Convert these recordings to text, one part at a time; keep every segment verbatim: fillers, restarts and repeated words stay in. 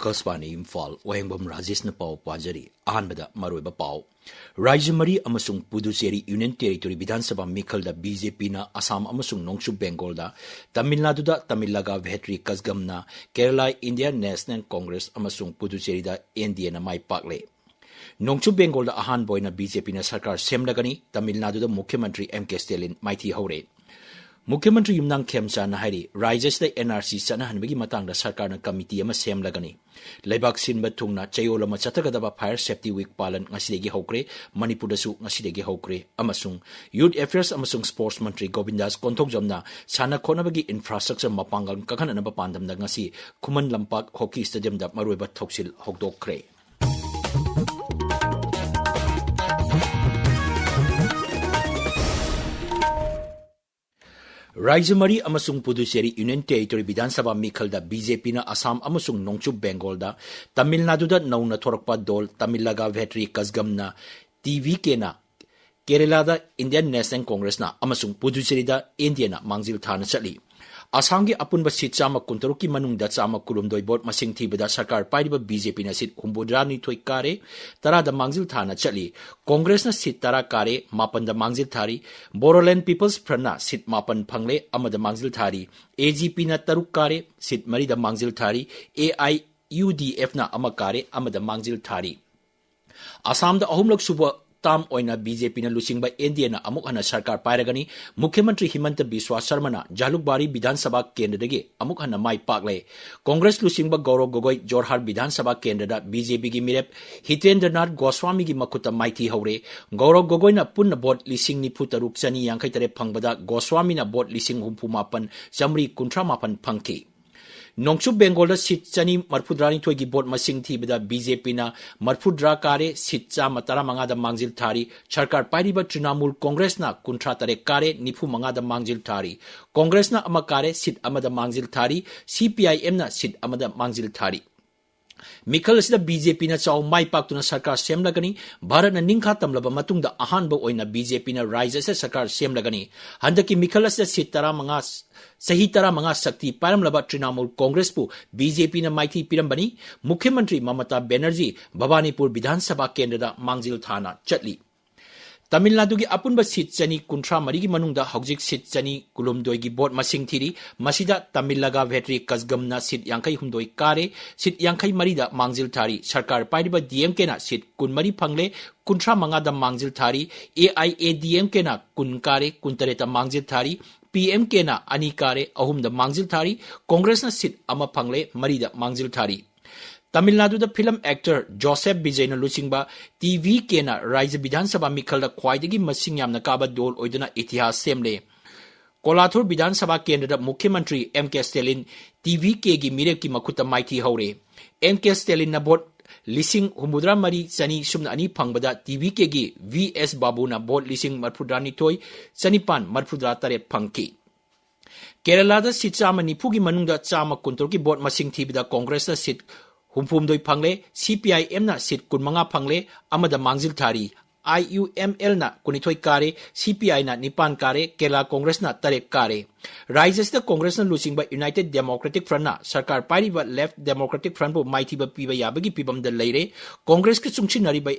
ꯑꯀꯥꯁꯕꯥꯅꯤ ꯏꯝꯐꯥꯜ, ꯋꯥꯍꯦꯡꯕꯝ ꯔꯥꯖꯦꯁꯅ ꯄꯥꯎ ꯄꯥꯖꯔꯤ꯫ ꯑꯍꯥꯟꯕꯗ ꯃꯔꯨꯑꯣꯏꯕ ꯄꯥꯎ꯫ ꯔꯥꯖ꯭ꯌ ꯃꯔꯤ ꯑꯃꯁꯨꯡ ꯄꯨꯗꯨꯆꯦꯔꯤ ꯌꯨꯅꯤꯌꯟ ꯇꯦꯔꯤꯇꯣꯔꯤ ꯕꯤꯙꯥꯟ ꯁꯚꯥ ꯃꯤꯈꯜꯗ ꯕꯤ ꯖꯦ ꯄꯤꯅ ꯑꯁꯥꯝ ꯑꯃꯁꯨꯡ ꯅꯣꯡꯆꯨꯞ ꯕꯦꯡꯒꯣꯜꯗ, ꯇꯥꯃꯤꯜ ꯅꯥꯗꯨꯗ ꯇꯥꯃꯤꯜ ꯂꯒꯥ ꯚꯦꯇ꯭ꯔꯤ ꯀꯖꯒꯝꯅ, ꯀꯦꯔꯂꯥ ꯏꯟꯗꯤꯌꯥ ꯅꯦꯁꯅꯦꯜ ꯀꯣꯡꯒ꯭ꯔꯦꯁ ꯑꯃꯁꯨꯡ ꯄꯨꯗꯨꯆꯦꯔꯤꯗ ꯑꯦꯟ ꯗꯤ ꯑꯦꯅ ꯃꯥꯏ ꯄꯥꯛꯂꯦ꯫ ꯅꯣꯡꯆꯨꯞ ꯕꯦꯡꯒꯣꯜꯗ ꯑꯍꯥꯟꯕ ꯑꯣꯏꯅ ꯕꯤ ꯖꯦ ꯄꯤꯅ ꯁꯔꯀꯥꯔ ꯁꯦꯝꯂꯒꯅꯤ, ꯇꯥꯃꯤꯜ ꯅꯥꯗꯨꯗ ꯃꯨꯈ꯭ꯌ ꯃꯟꯇ꯭ꯔꯤ ꯑꯦꯝ ꯀꯦ ꯁ꯭ꯇꯦꯂꯤꯟ ꯃꯥꯏꯊꯤ ꯍꯧꯔꯦ꯫ ꯃꯨꯈ꯭ꯌ ꯃꯟꯇ꯭ꯔꯤ ꯌꯨꯝꯅꯥꯝ ꯈꯦꯝꯆꯥꯟꯅ ꯍꯥꯏꯔꯤ, ꯔꯥꯖ꯭ꯌꯁꯤꯗ ꯑꯦꯟ ꯑꯥꯔ ꯁꯤ ꯆꯠꯅꯍꯟꯕꯒꯤ ꯃꯇꯥꯡꯗ ꯁꯔꯀꯥꯔꯅ ꯀꯃꯤꯇꯤ ꯑꯃ ꯁꯦꯝꯂꯒꯅꯤ꯫ ꯂꯩꯕꯥꯛ ꯁꯤꯟꯕ ꯊꯨꯡꯅ ꯆꯌꯣꯜ ꯑꯃ ꯆꯠꯊꯒꯗꯕ ꯐꯥꯌꯔ ꯁꯦꯐꯇꯤ ꯋꯤꯛ ꯄꯥꯂꯟ ꯉꯁꯤꯗꯒꯤ ꯍꯧꯈ꯭ꯔꯦ, ꯃꯅꯤꯄꯨꯔꯗꯁꯨ ꯉꯁꯤꯗꯒꯤ ꯍꯧꯈ꯭ꯔꯦ, ꯑꯃꯁꯨꯡ ꯌꯨꯊ ꯑꯦꯐꯤꯌꯔꯁ ꯑꯃꯁꯨꯡ ꯁ꯭ꯄꯣꯔꯠꯁ ꯃꯟꯇ꯭ꯔꯤ ꯒꯣꯕꯤꯟꯗꯥꯁ ꯀꯣꯟꯊꯧꯖꯝꯅ ꯁꯥꯟꯅ ꯈꯣꯠꯅꯕꯒꯤ ꯏꯟꯐ꯭ꯔꯥꯁ꯭ꯇ꯭ꯔꯛꯆꯔ ꯃꯄꯥꯡꯒꯜ ꯀꯟꯈꯠꯅꯅꯕ ꯄꯥꯟꯗꯝꯗ ꯉꯁꯤ ꯈꯨꯃꯟ ꯂꯝꯄꯥꯛ ꯍꯣꯀꯤ ꯁ꯭ꯇꯦꯗꯤꯌꯝꯗ ꯃꯔꯨꯑꯣꯏꯕ ꯊꯧꯁꯤꯜ ꯍꯧꯗꯣꯛꯈ꯭ꯔꯦ꯫ ꯔꯥꯖ꯭ꯌ ꯃꯔꯤ ꯑꯃꯁꯨꯡ ꯄꯨꯗꯨꯆꯦꯔꯤ ꯌꯨꯅꯤꯌꯟ ꯇꯦꯔꯤꯇꯣꯔꯤ ꯕꯤꯙꯥꯟ ꯁꯚꯥ ꯃꯤꯈꯜꯗ ꯕꯤ ꯖꯦ ꯄꯤꯅ ꯑꯁꯥꯝ ꯑꯃꯁꯨꯡ ꯅꯣꯡꯆꯨꯞ ꯕꯦꯡꯒꯣꯜꯗ, ꯇꯥꯃꯤꯜ ꯅꯥꯗꯨꯗ ꯅꯧꯅ ꯊꯣꯔꯛꯄ ꯗꯣꯜ ꯇꯥꯃꯤꯜ ꯂꯒꯥ ꯚꯦꯇ꯭ꯔꯤ ꯀꯖꯒꯝꯅ, ꯇꯤ ꯚꯤ ꯀꯦꯅ, ꯀꯦꯔꯦꯂꯥꯗ ꯏꯟꯗꯤꯌꯥꯟ ꯅꯦꯁꯅꯦꯜ ꯀꯣꯡꯒ꯭ꯔꯦꯁꯅ ꯑꯃꯁꯨꯡ ꯄꯨꯗꯨꯆꯦꯔꯤꯗ ꯑꯦꯟ ꯗꯤ ꯑꯦꯅ ꯃꯥꯡꯖꯤꯜ ꯊꯥꯅ ꯆꯠꯂꯤ꯫ ꯑꯁꯥꯝꯒꯤ ꯑꯄꯨꯟꯕ ꯁꯤꯠ ꯆꯥꯝꯃ ꯀꯨꯟꯇꯔꯨꯛꯀꯤ ꯃꯅꯨꯡꯗ ꯆꯥꯝꯃ ꯀꯨꯟꯍꯨꯝꯗꯣꯏ ꯚꯣꯠ ꯃꯁꯤꯡ ꯊꯤꯕꯗ ꯁꯔꯀꯥꯔ ꯄꯥꯏꯔꯤꯕ ꯕꯤ ꯖꯦ ꯄꯤꯅ ꯁꯤꯠ ꯍꯨꯝꯐꯨꯇꯔꯥꯅꯤꯊꯣꯏ ꯀꯥꯔꯦ, ꯇꯔꯥꯗ ꯃꯥꯡꯖꯤꯜ ꯊꯥꯅ ꯆꯠꯂꯤ꯫ ꯀꯣꯡꯒ꯭ꯔꯦꯁꯅ ꯁꯤꯠ ꯇꯔꯥ ꯀꯥꯔꯦ, ꯃꯥꯄꯟꯗ ꯃꯥꯡꯖꯤꯜ ꯊꯥꯔꯤ꯫ ꯕꯣꯔꯣꯂꯦꯟ ꯄꯤꯄꯜꯁ ꯐ꯭ꯔꯟꯠꯅ ꯁꯤꯠ ꯃꯥꯄꯟ ꯐꯪꯂꯦ, ꯑꯃꯗ ꯃꯥꯡꯖꯤꯜ ꯊꯥꯔꯤ꯫ ꯑꯦ ꯖꯤ ꯄꯤꯅ ꯇꯔꯨꯛ ꯀꯥꯔꯦ, ꯁꯤꯠ ꯃꯔꯤꯗ ꯃꯥꯡꯖꯤꯜ ꯊꯥꯔꯤ꯫ ꯑꯦ ꯑꯥꯏ ꯌꯨ ꯗꯤ ꯑꯦꯐꯅ ꯑꯃ ꯀꯥꯔꯦ, ꯑꯃꯗ ꯃꯥꯡꯖꯤꯜ ꯊꯥꯔꯤ꯫ ꯑꯁꯥꯝꯗ ꯑꯍꯨꯝꯂꯛ ꯁꯨꯕ ꯇꯥꯔꯝ ꯑꯣꯏꯅ ꯕꯤ ꯖꯦ ꯄꯤꯅ ꯂꯨꯆꯤꯡꯕ ꯑꯦꯟ ꯗꯤ ꯑꯦꯅ ꯑꯃꯨꯛ ꯍꯟꯅ ꯁꯔꯀꯥꯔ ꯄꯥꯏꯔꯒꯅꯤ꯫ ꯃꯨꯈ꯭ꯌ ꯃꯟꯇ꯭ꯔꯤ ꯍꯤꯃꯟꯇ ꯕꯤꯁ꯭ꯋꯥ ꯁꯔꯃꯅ ꯖꯥꯂꯨꯛꯕꯥꯔꯤ ꯕꯤꯙꯥꯟ ꯁꯚꯥ ꯀꯦꯟꯗ꯭ꯔꯗꯒꯤ ꯑꯃꯨꯛ ꯍꯟꯅ ꯃꯥꯏ ꯄꯥꯛꯂꯦ꯫ ꯀꯣꯡꯒ꯭ꯔꯦꯁ ꯂꯨꯆꯤꯡꯕ ꯒꯧꯔꯕ ꯒꯣꯒꯣꯏ ꯖꯣꯔꯍꯥꯠ ꯕꯤꯙꯥꯟ ꯁꯚꯥ ꯀꯦꯟꯗ꯭ꯔꯗ ꯕꯤ ꯖꯦ ꯄꯤꯒꯤ ꯃꯤꯔꯦꯞ ꯍꯤꯇꯦꯟꯗ꯭ꯔꯅꯥꯊ ꯒꯣꯁ꯭ꯋꯥꯃꯤꯒꯤ ꯃꯈꯨꯠꯇ ꯃꯥꯏꯊꯤ ꯍꯧꯔꯦ꯫ ꯒꯧꯔꯕ ꯒꯣꯒꯣꯏꯅ ꯄꯨꯟꯅ ꯚꯣꯠ ꯂꯤꯁꯤꯡ ꯅꯤꯐꯨ ꯇꯔꯨꯛ ꯆꯅꯤ ꯌꯥꯡꯈꯩ ꯇꯔꯦꯠ ꯐꯪꯕꯗ ꯒꯣꯁ꯭ꯋꯥꯃꯤꯅ ꯚꯣꯠ ꯂꯤꯁꯤꯡ ꯍꯨꯝꯐꯨ ꯃꯥꯄꯟ ꯆꯥꯃꯔꯤ ꯀꯨꯟꯊ꯭ꯔꯥ ꯃꯥꯄꯟ ꯐꯪꯈꯤ꯫ ꯅꯣꯡꯆꯨꯞ ꯕꯦꯡꯒꯣꯜꯗ ꯁꯤꯠ ꯆꯅꯤ ꯃꯔꯤꯐꯨꯇꯔꯥꯅꯤꯊꯣꯏꯒꯤ ꯚꯣꯠ ꯃꯁꯤꯡ ꯊꯤꯕꯗ ꯕꯤ ꯖꯦ ꯄꯤꯅ ꯃꯔꯤꯐꯨꯇꯔꯥ ꯀꯥꯔꯦ, ꯁꯤꯠ ꯆꯥꯝꯃ ꯇꯔꯥꯃꯉꯥꯗ ꯃꯥꯡꯖꯤꯜ ꯊꯥꯔꯤ꯫ ꯁꯔꯀꯥꯔ ꯄꯥꯏꯔꯤꯕ ꯇ꯭ꯔꯤꯅꯥꯃꯨꯜ ꯀꯣꯡꯒ꯭ꯔꯦꯁꯅ ꯀꯨꯟꯊ꯭ꯔꯥ ꯇꯔꯦꯠ ꯀꯥꯔꯦ, ꯅꯤꯐꯨ ꯃꯉꯥꯗ ꯃꯥꯡꯖꯤꯜ ꯊꯥꯔꯤ꯫ ꯀꯣꯡꯒ꯭ꯔꯦꯁꯅ ꯑꯃ ꯀꯥꯔꯦ, ꯁꯤꯠ ꯑꯃꯗ ꯃꯥꯡꯖꯤꯜ ꯊꯥꯔꯤ꯫ ꯁꯤ ꯄꯤ ꯑꯥꯏ ꯑꯦꯝꯅ ꯁꯤꯠ ꯑꯃꯗ ꯃꯥꯡꯖꯤꯜ ꯊꯥꯔꯤ꯫ ꯃꯤꯈꯜ ꯑꯁꯤꯗ ꯕꯤ ꯖꯦ ꯄꯤꯅ ꯆꯥꯎ ꯃꯥꯏ ꯄꯥꯛꯇꯨꯅ ꯁꯔꯀꯥꯔ ꯁꯦꯝꯂꯒꯅꯤ꯫ ꯚꯥꯔꯠꯅ ꯅꯤꯡꯈꯥ ꯇꯝꯂꯕ ꯃꯇꯨꯡꯗ ꯑꯍꯥꯟꯕ ꯑꯣꯏꯅ ꯕꯤ ꯖꯦ ꯄꯤꯅ ꯔꯥꯖ꯭ꯌ ꯑꯁꯤꯗ ꯁꯔꯀꯥꯔ ꯁꯦꯝꯂꯒꯅꯤ꯫ ꯍꯟꯗꯛꯀꯤ ꯃꯤꯈꯜ ꯑꯁꯤꯗ ꯁꯤꯠ ꯇꯔꯥꯃꯉꯥ, ꯆꯍꯤ ꯇꯔꯥꯃꯉꯥ ꯁꯛꯇꯤ ꯄꯥꯏꯔꯝꯂꯕ ꯇ꯭ꯔꯤꯅꯥꯃꯨꯜ ꯀꯣꯡꯒ꯭ꯔꯦꯁꯄꯨ ꯕꯤ ꯖꯦ ꯄꯤꯅ ꯃꯥꯏꯊꯤ ꯄꯤꯔꯝꯕꯅꯤ꯫ ꯃꯨꯈ꯭ꯌ ꯃꯟꯇ꯭ꯔꯤ ꯃꯃꯇꯥ ꯕꯦꯅꯔꯖꯤ ꯚꯕꯥꯅꯤꯄꯨꯔ ꯕꯤꯙꯥꯟ ꯁꯚꯥ ꯀꯦꯟꯗ꯭ꯔꯗ ꯃꯥꯡꯖꯤꯜ ꯊꯥꯅ ꯆꯠꯂꯤ꯫ ꯇꯥꯃꯤꯜ ꯅꯥꯗꯨꯒꯤ ꯑꯄꯨꯟꯕ ꯁꯤꯠ ꯆꯅꯤ ꯀꯨꯟꯊ꯭ꯔꯥ ꯃꯔꯤꯒꯤ ꯃꯅꯨꯡꯗ ꯍꯧꯖꯤꯛ ꯁꯤꯠ ꯆꯅꯤ ꯀꯨꯟꯍꯨꯝꯗꯣꯏꯒꯤ ꯚꯣꯠ ꯃꯁꯤꯡ ꯊꯤꯔꯤ꯫ ꯃꯁꯤꯗ ꯇꯥꯃꯤꯜ ꯂꯒꯥ ꯚꯦꯇ꯭ꯔꯤ ꯀꯖꯒꯝꯅ ꯁꯤꯠ ꯌꯥꯡꯈꯩ ꯍꯨꯝꯗꯣꯏ ꯀꯥꯔꯦ꯫ ꯁꯤꯠ ꯌꯥꯡꯈꯩ ꯃꯔꯤꯗ ꯃꯥꯡꯖꯤꯜ ꯊꯥꯔꯤ꯫ ꯁꯔꯀꯥꯔ ꯄꯥꯏꯔꯤꯕ ꯗꯤ ꯑꯦꯝ ꯀꯦꯅ ꯁꯤꯠ ꯀꯨꯟꯃꯔꯤ ꯐꯪꯂꯦ, ꯀꯨꯟꯊ꯭ꯔꯥ ꯃꯉꯥꯗ ꯃꯥꯡꯖꯤꯜ ꯊꯥꯔꯤ꯫ A I A D M ꯀꯦꯅ ꯀꯨꯟ ꯀꯥꯔꯦ, ꯀꯨꯟꯇꯔꯦꯠꯇ ꯃꯥꯡꯖꯤꯜ ꯊꯥꯔꯤ꯫ ꯄꯤ ꯑꯦꯝ ꯀꯦꯅ ꯑꯅꯤ ꯀꯥꯔꯦ, ꯑꯍꯨꯝꯗ ꯃꯥꯡꯖꯤꯜ ꯊꯥꯔꯤ꯫ ꯀꯣꯡꯒ꯭ꯔꯦꯁꯅ ꯁꯤꯠ ꯑꯃ ꯐꯪꯂꯦ, ꯃꯔꯤꯗ ꯃꯥꯡꯖꯤꯜ ꯊꯥꯔꯤ꯫ ꯇꯥꯃꯤꯜ ꯅꯥꯗꯨꯗ ꯐꯤꯂꯝ ꯑꯦꯛꯇꯔ ꯖꯣꯁꯦꯐ ꯕꯤꯖꯩꯅ ꯂꯨꯆꯤꯡꯕ ꯇꯤ ꯚꯤ ꯀꯦꯅ ꯔꯥꯖ꯭ꯌ ꯕꯤꯙꯥꯟ ꯁꯚꯥ ꯃꯤꯈꯜꯗ ꯈ꯭ꯋꯥꯏꯗꯒꯤ ꯃꯁꯤꯡ ꯌꯥꯝꯅ ꯀꯥꯕ ꯗꯣꯜ ꯑꯣꯏꯗꯨꯅ ꯏꯇꯤꯍꯥꯁ ꯁꯦꯝꯂꯦ꯫ ꯀꯣꯂꯥꯊꯨꯔ ꯕꯤꯙꯥꯟ ꯁꯚꯥ ꯀꯦꯟꯗ꯭ꯔꯗ ꯃꯨꯈ꯭ꯌ ꯃꯟꯇ꯭ꯔꯤ ꯑꯦꯝ ꯀꯦ ꯁ꯭ꯇꯦꯂꯤꯟ ꯇꯤ ꯚꯤ ꯀꯦꯒꯤ ꯃꯤꯔꯦꯞꯀꯤ ꯃꯈꯨꯠꯇ ꯃꯥꯏꯊꯤ ꯍꯧꯔꯦ꯫ ꯑꯦꯝ ꯀꯦ ꯁ꯭ꯇꯦꯂꯤꯟꯅ ꯚꯣꯠ ꯂꯤꯁꯤꯡ ꯍꯨꯝꯐꯨꯇꯔꯥ ꯃꯔꯤ ꯆꯅꯤ ꯁꯨꯞꯅ ꯑꯅꯤ ꯐꯪꯕꯗ ꯇꯤ ꯚꯤ ꯀꯦꯒꯤ ꯚꯤ ꯑꯦꯁ ꯕꯥꯕꯨꯅ ꯚꯣꯠ ꯂꯤꯁꯤꯡ ꯃꯔꯤꯐꯨꯇꯔꯥꯅꯤꯊꯣꯏ ꯆꯅꯤꯄꯥꯟ ꯃꯔꯤꯐꯨꯇꯔꯥ ꯇꯔꯦꯠ ꯐꯪꯈꯤ꯫ ꯀꯦꯔꯂꯥꯗ ꯁꯤꯠ ꯆꯥꯝꯃ ꯅꯤꯐꯨꯒꯤ ꯃꯅꯨꯡꯗ ꯆꯥꯝꯃ ꯀꯨꯟꯇꯔꯨꯛꯀꯤ ꯚꯣꯠ ꯃꯁꯤꯡ ꯊꯤꯕꯗ ꯀꯣꯡꯒ꯭ꯔꯦꯁꯅ ꯁꯤꯠ ꯍꯨꯝꯐꯨꯍꯨꯝꯗꯣꯏ ꯐꯪꯂꯦ, ꯁꯤ ꯄꯤ ꯑꯥꯏ ꯑꯦꯝꯅ ꯁꯤꯠ ꯀꯨꯟꯃꯉꯥ ꯐꯪꯂꯦ, ꯑꯃꯗ ꯃꯥꯡꯖꯤꯜ ꯊꯥꯔꯤ꯫ ꯑꯥꯏ ꯌꯨ ꯑꯦꯝ ꯑꯦꯜꯅ ꯀꯨꯟꯅꯤꯊꯣꯏ ꯀꯥꯔꯦ, ꯁꯤ ꯄꯤ ꯑꯥꯏꯅ ꯅꯤꯄꯥꯟ ꯀꯥꯔꯦ, ꯀꯦꯔꯂꯥ ꯀꯣꯡꯒ꯭ꯔꯦꯁꯅ ꯇꯔꯦꯠ ꯀꯥꯔꯦ꯫ ꯔꯥꯖ꯭ꯌ ꯑꯁꯤꯗ ꯀꯣꯡꯒ꯭ꯔꯦꯁꯅ ꯂꯨꯆꯤꯡꯕ ꯌꯨꯅꯥꯏꯇꯦꯗ ꯗꯦꯃꯣꯀ꯭ꯔꯦꯇꯤꯛ ꯐ꯭ꯔꯟꯠꯅ ꯁꯔꯀꯥꯔ ꯄꯥꯏꯔꯤꯕ ꯂꯦꯐꯠ ꯗꯦꯃꯣꯀ꯭ꯔꯦꯇꯤꯛ ꯐ꯭ꯔꯟꯠꯄꯨ ꯃꯥꯏꯊꯤꯕ ꯄꯤꯕ ꯌꯥꯕꯒꯤ ꯐꯤꯚꯝꯗ ꯂꯩꯔꯦ꯫ ꯀꯣꯡꯒ꯭ꯔꯦꯁꯀ ꯆꯨꯡꯁꯤꯟꯅꯔꯤꯕ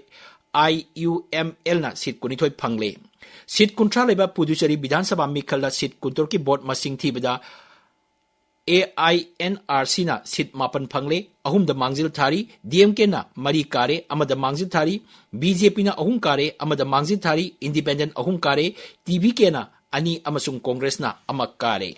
ꯑꯥꯏ ꯌꯨ ꯑꯦꯝ ꯑꯦꯜꯅ ꯁꯤꯠ ꯀꯨꯟꯅꯤꯊꯣꯏ ꯐꯪꯂꯦ꯫ ꯁꯤꯠ ꯀꯨꯟꯊ꯭ꯔꯥ ꯂꯩꯕ ꯄꯨꯗꯨꯆꯦꯔꯤ ꯕꯤꯙꯥꯟ ꯁꯚꯥ ꯃꯤꯈꯜꯗ ꯁꯤꯠ ꯀꯨꯟꯇꯔꯨꯛꯀꯤ ꯚꯣꯠ ꯃꯁꯤꯡ ꯊꯤꯕꯗ ꯑꯦ ꯑꯥꯏ ꯑꯦꯟ ꯑꯥꯔ ꯁꯤꯅ ꯁꯤꯠ ꯃꯥꯄꯟ ꯐꯪꯂꯦ, ꯑꯍꯨꯝꯗ ꯃꯥꯡꯖꯤꯜ ꯊꯥꯔꯤ꯫ ꯗꯤ ꯑꯦꯝ ꯀꯦꯅ ꯃꯔꯤ ꯀꯥꯔꯦ, ꯑꯃꯗ ꯃꯥꯡꯖꯤꯜ ꯊꯥꯔꯤ꯫ ꯕꯤ ꯖꯦ ꯄꯤꯅ ꯑꯍꯨꯝ ꯀꯥꯔꯦ, ꯑꯃꯗ ꯃꯥꯡꯖꯤꯜ ꯊꯥꯔꯤ꯫ ꯏꯟꯗꯤꯄꯦꯟꯗꯦꯟꯠ ꯑꯍꯨꯝ ꯀꯥꯔꯦ, ꯇꯤ ꯚꯤ ꯀꯦꯅ ꯑꯅꯤ ꯑꯃꯁꯨꯡ ꯀꯣꯡꯒ꯭ꯔꯦꯁꯅ ꯑꯃ ꯀꯥꯔꯦ꯫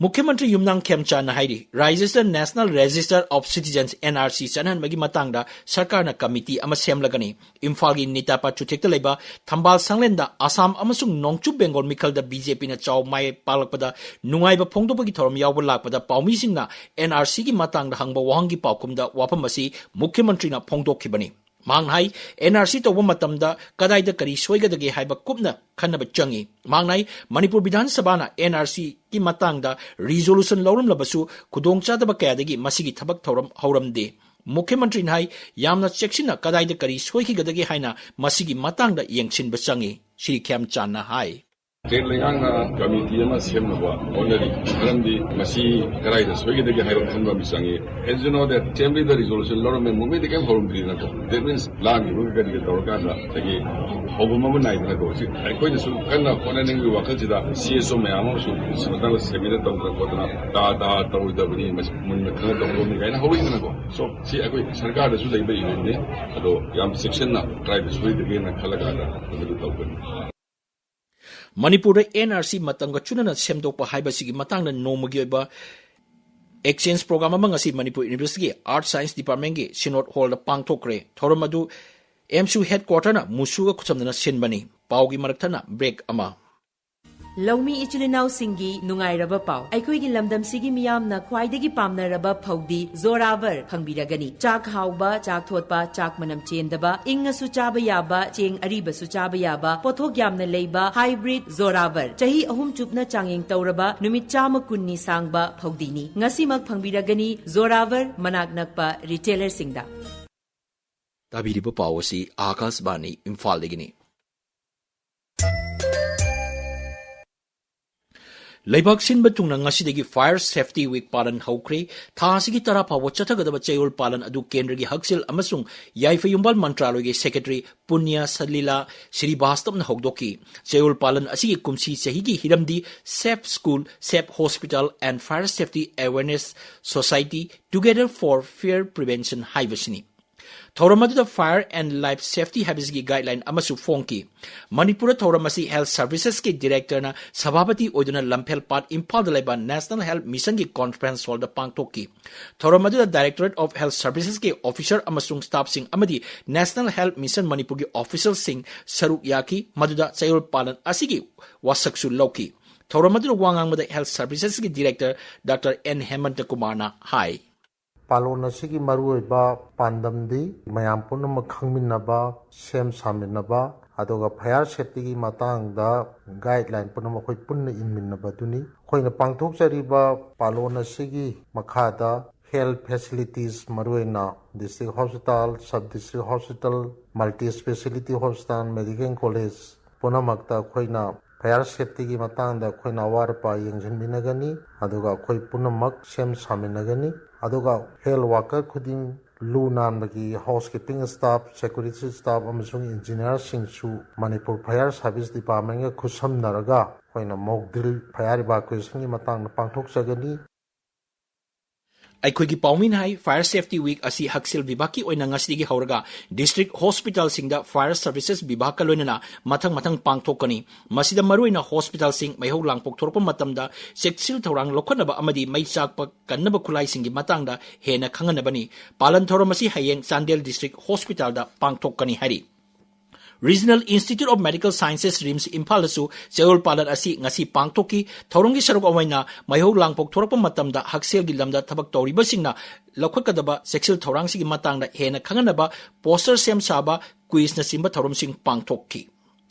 ꯃꯨꯈ꯭ꯌ ꯃꯟꯇ꯭ꯔꯤ ꯌꯨꯝꯅꯥꯝ ꯈꯦꯝꯆꯥꯟꯅ ꯍꯥꯏꯔꯤ, ꯔꯥꯖ꯭ꯌ ꯑꯁꯤꯗ National Register of Citizens, N R C, ꯆꯠꯍꯟꯕꯒꯤ ꯃꯇꯥꯡꯗ ꯁꯔꯀꯥꯔꯅ ꯀꯃꯤꯇꯤ ꯑꯃ ꯁꯦꯝꯂꯒꯅꯤ꯫ ꯏꯝꯐꯥꯜꯒꯤ ꯅꯤꯇꯥꯄꯥ ꯆꯨꯊꯦꯛꯇ ꯂꯩꯕ ꯊꯝꯕꯥꯜ ꯁꯪꯂꯦꯟꯗ ꯑꯁꯥꯝ ꯑꯃꯁꯨꯡ ꯅꯣꯡꯆꯨꯞ ꯕꯦꯡꯒꯣꯜ ꯃꯤꯈꯜꯗ ꯕꯤ ꯖꯦ ꯄꯤꯅ ꯆꯥꯎ ꯃꯥꯏ ꯄꯥꯛꯂꯛꯄꯗ ꯅꯨꯡꯉꯥꯏꯕ ꯐꯣꯡꯗꯣꯛꯄꯒꯤ ꯊꯧꯔꯝ ꯌꯥꯎꯕ ꯂꯥꯛꯄꯗ ꯄꯥꯎꯃꯤꯁꯤꯡꯅ ꯑꯦꯟ ꯑꯥꯔ ꯁꯤꯒꯤ ꯃꯇꯥꯡꯗ ꯍꯪꯕ ꯋꯥꯍꯪꯒꯤ ꯄꯥꯎꯈꯨꯝꯗ ꯋꯥꯐꯝ ꯑꯁꯤ ꯃꯨꯈ꯭ꯌ ꯃꯟꯇ꯭ꯔꯤꯅ ꯐꯣꯡꯗꯣꯛꯈꯤꯕꯅꯤ꯫ ꯃꯍꯥꯛꯅ ꯍꯥꯏ, ꯑꯦꯟ ꯑꯥꯔ ꯁꯤ ꯇꯧꯕ ꯃꯇꯝꯗ ꯀꯗꯥꯏꯗ ꯀꯔꯤ ꯁꯣꯏꯒꯗꯒꯦ ꯍꯥꯏꯕ ꯀꯨꯞꯅ ꯈꯟꯅꯕ ꯆꯪꯏ꯫ ꯃꯍꯥꯛꯅ ꯍꯥꯏ, ꯃꯅꯤꯄꯨꯔ ꯕꯤꯙꯥꯟ ꯁꯚꯥꯅ ꯑꯦꯟ ꯑꯥꯔ ꯁꯤꯒꯤ ꯃꯇꯥꯡꯗ ꯔꯤꯖꯣꯂꯨꯁꯟ ꯂꯧꯔꯝꯂꯕꯁꯨ ꯈꯨꯗꯣꯡꯆꯥꯗꯕ ꯀꯌꯥꯗꯒꯤ ꯃꯁꯤꯒꯤ ꯊꯕꯛ ꯊꯧꯔꯝ ꯍꯧꯔꯝꯗꯦ꯫ ꯃꯨꯈ꯭ꯌ ꯃꯟꯇ꯭ꯔꯤꯅ ꯍꯥꯏ, ꯌꯥꯝꯅ ꯆꯦꯛꯁꯤꯟꯅ ꯀꯗꯥꯏꯗ ꯀꯔꯤ ꯁꯣꯏꯈꯤꯒꯗꯒꯦ ꯍꯥꯏꯅ ꯃꯁꯤꯒꯤ ꯃꯇꯥꯡꯗ ꯌꯦꯡꯁꯤꯟꯕ ꯆꯪꯏ꯫ ꯁ꯭ꯔꯤ ꯈ꯭ꯌꯥꯝꯆꯥꯟꯅ ꯍꯥꯏ꯫ ꯁ꯭ꯇꯦꯠ ꯂꯩꯉꯥꯛꯅ ꯀꯃꯤꯇꯤ ꯑꯃ ꯁꯦꯝꯅꯕ ꯍꯣꯠꯅꯔꯤ꯫ ꯃꯔꯝꯗꯤ ꯃꯁꯤ ꯀꯗꯥꯏꯗ ꯁꯣꯏꯒꯗꯒꯦ ꯍꯥꯏꯕ ꯈꯟꯕ ꯑꯃ ꯆꯪꯉꯤ꯫ As you know that assembly the resolution ꯂꯧꯔꯝꯃꯦ, ꯃꯨꯚꯃꯦꯟꯗꯤ ꯀꯩꯝ ꯍꯧꯔꯝꯗ꯭ꯔꯤꯗꯅꯀꯣ꯫ That means ꯂꯥꯡꯈꯤꯕ ꯀꯔꯤꯒ ꯇꯧꯔꯀꯥꯟꯗ ꯉꯁꯥꯏꯒꯤ ꯍꯧꯐꯝ ꯑꯃ ꯅꯥꯏꯗꯅꯀꯣ꯫ ꯁꯤ ꯑꯩꯈꯣꯏꯅꯁꯨ ꯀꯟꯅ ꯍꯣꯠꯅꯅꯤꯡꯕꯒꯤ ꯋꯥꯈꯜꯁꯤꯗ ꯁꯤ ꯑꯦꯁ ꯑꯣ ꯃꯌꯥꯝ ꯑꯃꯁꯨ ꯁꯤ ꯃꯇꯥꯡꯗ ꯁꯦꯃꯤꯅꯥꯔ ꯇꯧꯗꯅ ꯈꯣꯠꯇꯅ ꯇꯥ ꯇꯥ ꯇꯧꯔꯣꯏꯗꯕꯅꯤ, ꯃꯁꯤ ꯃꯨꯟꯅ ꯈꯪꯉ ꯇꯧꯒꯗꯕꯅꯤ ꯀꯥꯏꯅ ꯍꯧꯔꯛꯏꯗꯅꯀꯣ꯫ So ꯁꯤ ꯑꯩꯈꯣꯏ ꯁꯔꯀꯥꯔꯗꯁꯨ ꯂꯩꯕ ꯏꯍꯨꯜꯅꯤ꯫ ꯑꯗꯣ ꯌꯥꯝ ꯆꯦꯛꯁꯤꯟꯅ ꯀꯗꯥꯏꯗ ꯁꯣꯏꯗꯒꯦꯅ ꯈꯜꯂꯀꯥꯟꯗ ꯃꯗꯨ ꯇꯧꯒꯅꯤ꯫ ꯃꯅꯤꯄꯨꯔꯗ ꯑꯦꯟ ꯑꯥꯔ ꯁꯤ ꯃꯇꯝꯒ ꯆꯨꯅꯅ ꯁꯦꯝꯗꯣꯛꯄ ꯍꯥꯏꯕꯁꯤꯒꯤ ꯃꯇꯥꯡꯗ ꯅꯣꯡꯃꯒꯤ ꯑꯣꯏꯕ ꯑꯦꯛꯁꯆꯦꯟꯖ ꯄ꯭ꯔꯣꯒ꯭ꯔꯥꯝ ꯑꯃ ꯉꯁꯤ ꯃꯅꯤꯄꯨꯔ ꯌꯨꯅꯤꯚꯔꯁꯤꯇꯤꯒꯤ ꯑꯥꯔꯠ ꯁꯥꯏꯟꯁ ꯗꯤꯄꯥꯔꯠꯃꯦꯟꯒꯤ ꯁꯤꯅꯣꯗ ꯍꯣꯜꯗ ꯄꯥꯡꯊꯣꯛꯈ꯭ꯔꯦ꯫ ꯊꯧꯔꯝ ꯑꯗꯨ ꯑꯦꯝꯁꯨ ꯍꯦꯗꯀ꯭ꯋꯥꯇꯔꯅ ꯃꯨꯁꯨꯒ ꯈꯨꯠꯁꯝꯅꯅ ꯁꯤꯟꯕꯅꯤ꯫ ꯄꯥꯎꯒꯤ ꯃꯔꯛ ꯊꯠꯅ ꯕ꯭ꯔꯦꯛ ꯑꯃ꯫ ꯂꯧꯃꯤ ꯏꯆꯤꯜ ꯏꯅꯥꯎꯁꯤꯡꯒꯤ ꯅꯨꯡꯉꯥꯏꯔꯕ ꯄꯥꯎ꯫ ꯑꯩꯈꯣꯏꯒꯤ ꯂꯝꯗꯝꯁꯤꯒꯤ ꯃꯤꯌꯥꯝꯅ ꯈ꯭ꯋꯥꯏꯗꯒꯤ ꯄꯥꯝꯅꯔꯕ ꯐꯧꯗꯤ ꯖꯣꯔꯥꯕꯔ ꯐꯪꯕꯤꯔꯒꯅꯤ꯫ ꯆꯥꯛ ꯍꯥꯎꯕ, ꯆꯥꯛ ꯊꯣꯠꯄ, ꯆꯥꯛ ꯃꯅꯝ ꯆꯦꯟꯗꯕ, ꯏꯪꯉꯁꯨ ꯆꯥꯕ ꯌꯥꯕ, ꯆꯦꯡ ꯑꯔꯤꯕꯁꯨ ꯆꯥꯕ ꯌꯥꯕ, ꯄꯣꯠꯊꯣꯛ ꯌꯥꯝꯅ ꯂꯩꯕ ꯍꯥꯏꯕ꯭ꯔꯤꯗ ꯖꯣꯔꯥꯕꯔ꯫ ꯆꯍꯤ ꯑꯍꯨꯝ ꯆꯨꯞꯅ ꯆꯥꯡꯌꯦꯡ ꯇꯧꯔꯕ, ꯅꯨꯃꯤꯠ ꯆꯥꯝꯃ ꯀꯨꯟꯅꯤ ꯁꯥꯡꯕ ꯐꯧꯗꯤꯅꯤ꯫ ꯉꯁꯤꯃꯛ ꯐꯪꯕꯤꯔꯒꯅꯤ ꯖꯣꯔꯥꯕꯔ ꯃꯅꯥꯛ ꯅꯛꯄ ꯔꯤꯇꯦꯂꯔꯁꯤꯡꯗ꯫ ꯇꯥꯕꯤꯔꯤꯕ ꯄꯥꯎ ꯑꯁꯤ ꯑꯥꯀꯥꯁꯕꯥꯅꯤ ꯏꯝꯐꯥꯜꯗꯒꯤꯅꯤ꯫ ꯂꯩꯕꯥꯛ ꯁꯤꯟꯕ ꯊꯨꯡꯅ ꯉꯁꯤꯗꯒꯤ Fire Safety Week ꯄꯥꯂꯟ ꯍꯧꯈ꯭ꯔꯦ꯫ ꯊꯥ ꯑꯁꯤꯒꯤ ꯇꯔꯥ ꯐꯥꯎꯕ ꯆꯠꯊꯒꯗꯕ ꯆꯌꯣꯜ ꯄꯥꯂꯟ ꯑꯗꯨ ꯀꯦꯟꯗ꯭ꯔꯒꯤ ꯍꯛꯁꯦꯜ ꯑꯃꯁꯨꯡ ꯌꯥꯏꯐ ꯌꯨꯝꯕꯥꯜ ꯃꯟꯇ꯭ꯔꯥꯂꯣꯏꯒꯤ ꯁꯦꯀ꯭ꯔꯦꯇꯔꯤ ꯄꯨꯅ꯭ꯌ ꯁꯂꯤꯂꯥ ꯁ꯭ꯔꯤꯕꯥꯁꯇꯞꯅ ꯍꯧꯗꯣꯛꯈꯤ꯫ ꯆꯌꯣꯜ ꯄꯥꯂꯟ ꯑꯁꯤꯒꯤ ꯀꯨꯝꯁꯤ ꯆꯍꯤꯒꯤ ꯍꯤꯔꯝꯗꯤ Safe School, Safe Hospital and Fire Safety Awareness Society, Together for Fire Prevention ꯍꯥꯏꯕꯁꯤꯅꯤ꯫ ꯊꯧꯔꯝ ꯑꯗꯨꯗ Fire and Life Safety ꯍꯥꯏꯕꯁꯤꯒꯤ ꯒꯥꯏꯗꯂꯥꯏꯟ ꯑꯃꯁꯨ ꯐꯣꯡꯈꯤ꯫ ꯃꯅꯤꯄꯨꯔꯗ ꯊꯧꯔꯝ ꯑꯁꯤ ꯍꯦꯜꯊ ꯁꯔꯚꯤꯁꯦꯁꯀꯤ ꯗꯤꯔꯦꯛꯇꯔꯅ ꯁꯚꯥꯄꯇꯤ ꯑꯣꯏꯗꯨꯅ ꯂꯝꯐꯦꯜ ꯄꯥꯠ ꯏꯝꯐꯥꯜꯗ ꯂꯩꯕ ꯅꯦꯁꯅꯦꯜ ꯍꯦꯜꯊ ꯃꯤꯁꯟꯒꯤ ꯀꯣꯟꯐꯔꯦꯟꯁ ꯍꯣꯜꯗ ꯄꯥꯡꯊꯣꯛꯈꯤ꯫ ꯊꯧꯔꯝ ꯑꯗꯨꯗ Directorate of Health Servicesꯀꯤ ꯑꯣꯐꯤꯁꯔ ꯑꯃꯁꯨꯡ ꯁ꯭ꯇꯥꯐꯁꯤꯡ ꯑꯃꯗꯤ National Health Mission ꯃꯅꯤꯄꯨꯔꯒꯤ ꯑꯣꯐꯤꯁꯤꯌꯦꯜꯁꯤꯡ ꯁꯔꯨꯛ ꯌꯥꯈꯤ꯫ ꯃꯗꯨꯗ ꯆꯌꯣꯜ ꯄꯥꯂꯟ ꯑꯁꯤꯒꯤ ꯋꯥꯁꯛꯁꯨ ꯂꯧꯈꯤ꯫ ꯊꯧꯔꯝ ꯑꯗꯨꯗ ꯋꯥ ꯉꯥꯡꯕꯗ ꯍꯦꯜꯊ ꯁꯔꯚꯤꯁꯦꯁꯀꯤ ꯗꯤꯔꯦꯛꯇꯔ ꯗꯥꯛꯇꯔ ꯑꯦꯟ ꯍꯦꯃꯟꯇ ꯀꯨꯃꯥꯔꯅ ꯍꯥꯏ꯫ ꯄꯥꯂꯣꯟ ꯑꯁꯤꯒꯤ ꯃꯔꯨꯑꯣꯏꯕ ꯄꯥꯟꯗꯝꯗꯤ ꯃꯌꯥꯝ ꯄꯨꯝꯅꯃꯛ ꯈꯪꯃꯤꯟꯅꯕ, ꯁꯦꯝ ꯁꯥꯃꯤꯟꯅꯕ, ꯑꯗꯨꯒ ꯐꯥꯌꯔ ꯁꯦꯐꯇꯤꯒꯤ ꯃꯇꯥꯡꯗ ꯒꯥꯏꯗꯂꯥꯏꯟ ꯄꯨꯝꯅꯃꯛ ꯑꯩꯈꯣꯏ ꯄꯨꯟꯅ ꯏꯟꯃꯤꯟꯅꯕꯗꯨꯅꯤ꯫ ꯑꯩꯈꯣꯏꯅ ꯄꯥꯡꯊꯣꯛꯆꯔꯤꯕ ꯄꯥꯂꯣꯟ ꯑꯁꯤꯒꯤ ꯃꯈꯥꯗ ꯍꯦꯜꯊ ꯐꯦꯁꯤꯂꯤꯇꯤꯁ, ꯃꯔꯨꯑꯣꯏꯅ district hospital, sub district hospital, multi speciality hospital, medical college ꯄꯨꯝꯅꯃꯛꯇ ꯑꯩꯈꯣꯏꯅ ꯐꯥꯌꯔ ꯁꯦꯐꯇꯤꯒꯤ ꯃꯇꯥꯡꯗ ꯑꯩꯈꯣꯏꯅ ꯑꯋꯥꯠ ꯑꯄꯥ ꯌꯦꯡꯁꯤꯟꯃꯤꯟꯅꯒꯅꯤ, ꯑꯗꯨꯒ ꯑꯩꯈꯣꯏ ꯄꯨꯝꯅꯃꯛ ꯁꯦꯝ ꯁꯥꯃꯤꯟꯅꯒꯅꯤ꯫ ꯑꯗꯨꯒ ꯍꯦꯜꯊ ꯋꯥꯀꯔ ꯈꯨꯗꯤꯡ, ꯂꯨ ꯅꯥꯟꯕꯒꯤ housekeeping staff, security staff ꯑꯃꯁꯨꯡ ꯏꯟꯖꯤꯅꯤꯌꯥꯔꯁꯤꯡꯁꯨ ꯃꯅꯤꯄꯨꯔ ꯐꯥꯌꯔ ꯁꯥꯔꯚꯤꯁ ꯗꯤꯄꯥꯔꯠꯃꯦꯟꯒ ꯈꯨꯠꯁꯝꯅꯔꯒ ꯑꯩꯈꯣꯏꯅ ꯃꯣꯛ ꯗ꯭ꯔꯤꯜ ꯐꯥꯌꯔ ꯏꯚꯥꯀꯨꯑꯦꯁꯟꯒꯤ ꯃꯇꯥꯡꯗ ꯄꯥꯡꯊꯣꯛꯆꯒꯅꯤ꯫ ꯑꯩꯈꯣꯏꯒꯤ ꯄꯥꯎꯃꯤꯅ ꯍꯥꯏ, ꯐꯥꯌꯔ ꯁꯦꯐꯇꯤ ꯋꯤꯛ ꯑꯁꯤ ꯍꯛꯁꯦꯜ ꯕꯤꯚꯥꯒꯀꯤ ꯑꯣꯏꯅ ꯉꯁꯤꯗꯒꯤ ꯍꯧꯔꯒ ꯗꯤꯁꯇ꯭ꯔꯤꯛ ꯍꯣꯁꯄꯤꯇꯥꯜꯁꯤꯡꯗ ꯐꯥꯌꯔ ꯁꯔꯚꯤꯁꯦꯁ ꯕꯤꯚꯥꯒꯀ ꯂꯣꯏꯅꯅ ꯃꯊꯪ ꯃꯊꯪ ꯄꯥꯡꯊꯣꯛꯀꯅꯤ꯫ ꯃꯁꯤꯗ ꯃꯔꯨꯑꯣꯏꯅ ꯍꯣꯁꯄꯤꯇꯥꯜꯁꯤꯡ ꯃꯩꯍꯧ ꯂꯥꯡꯄꯣꯛ ꯊꯣꯔꯛꯄ ꯃꯇꯝꯗ ꯆꯦꯛꯁꯤꯜ ꯊꯧꯔꯥꯡ ꯂꯧꯈꯠꯅꯕ ꯑꯃꯗꯤ ꯃꯩ ꯆꯥꯛꯄ ꯀꯟꯅꯕ ꯈꯨꯠꯂꯥꯏꯁꯤꯡꯒꯤ ꯃꯇꯥꯡꯗ ꯍꯦꯟꯅ ꯈꯪꯍꯟꯅꯕꯅꯤ꯫ ꯄꯥꯂꯟ ꯊꯧꯔꯝ ꯑꯁꯤ ꯍꯌꯦꯡ ꯆꯥꯟꯗꯦꯜ ꯗꯤꯁꯇ꯭ꯔꯤꯛ ꯍꯣꯁꯄꯤꯇꯥꯜꯗ ꯄꯥꯡꯊꯣꯛꯀꯅꯤ ꯍꯥꯏꯔꯤ꯫ Regional institute of medical sciences, RIMS ꯏꯝꯐꯥꯜꯗꯁꯨ ꯆꯌꯣꯜ ꯄꯥꯂꯟ ꯑꯁꯤ ꯉꯁꯤ ꯄꯥꯡꯊꯣꯛꯈꯤ꯫ ꯊꯧꯔꯝꯒꯤ ꯁꯔꯨꯛ ꯑꯃ ꯑꯣꯏꯅ ꯃꯩꯍꯧ ꯂꯥꯡꯄꯣꯛ ꯊꯣꯔꯛꯄ ꯃꯇꯝꯗ ꯍꯛꯁꯦꯜꯒꯤ ꯂꯝꯗ ꯊꯕꯛ ꯇꯧꯔꯤꯕꯁꯤꯡꯅ ꯂꯧꯈꯠꯀꯗꯕ ꯆꯦꯛꯁꯤꯜ ꯊꯧꯔꯥꯡꯁꯤꯡꯒꯤ ꯃꯇꯥꯡꯗ ꯍꯦꯟꯅ ꯈꯪꯍꯟꯅꯕ ꯄꯣꯁꯇꯔ ꯁꯦꯝ ꯁꯥꯕ, ꯀ꯭ꯋꯤꯖꯅꯆꯤꯡꯕ ꯊꯧꯔꯝꯁꯤꯡ ꯄꯥꯡꯊꯣꯛꯈꯤ꯫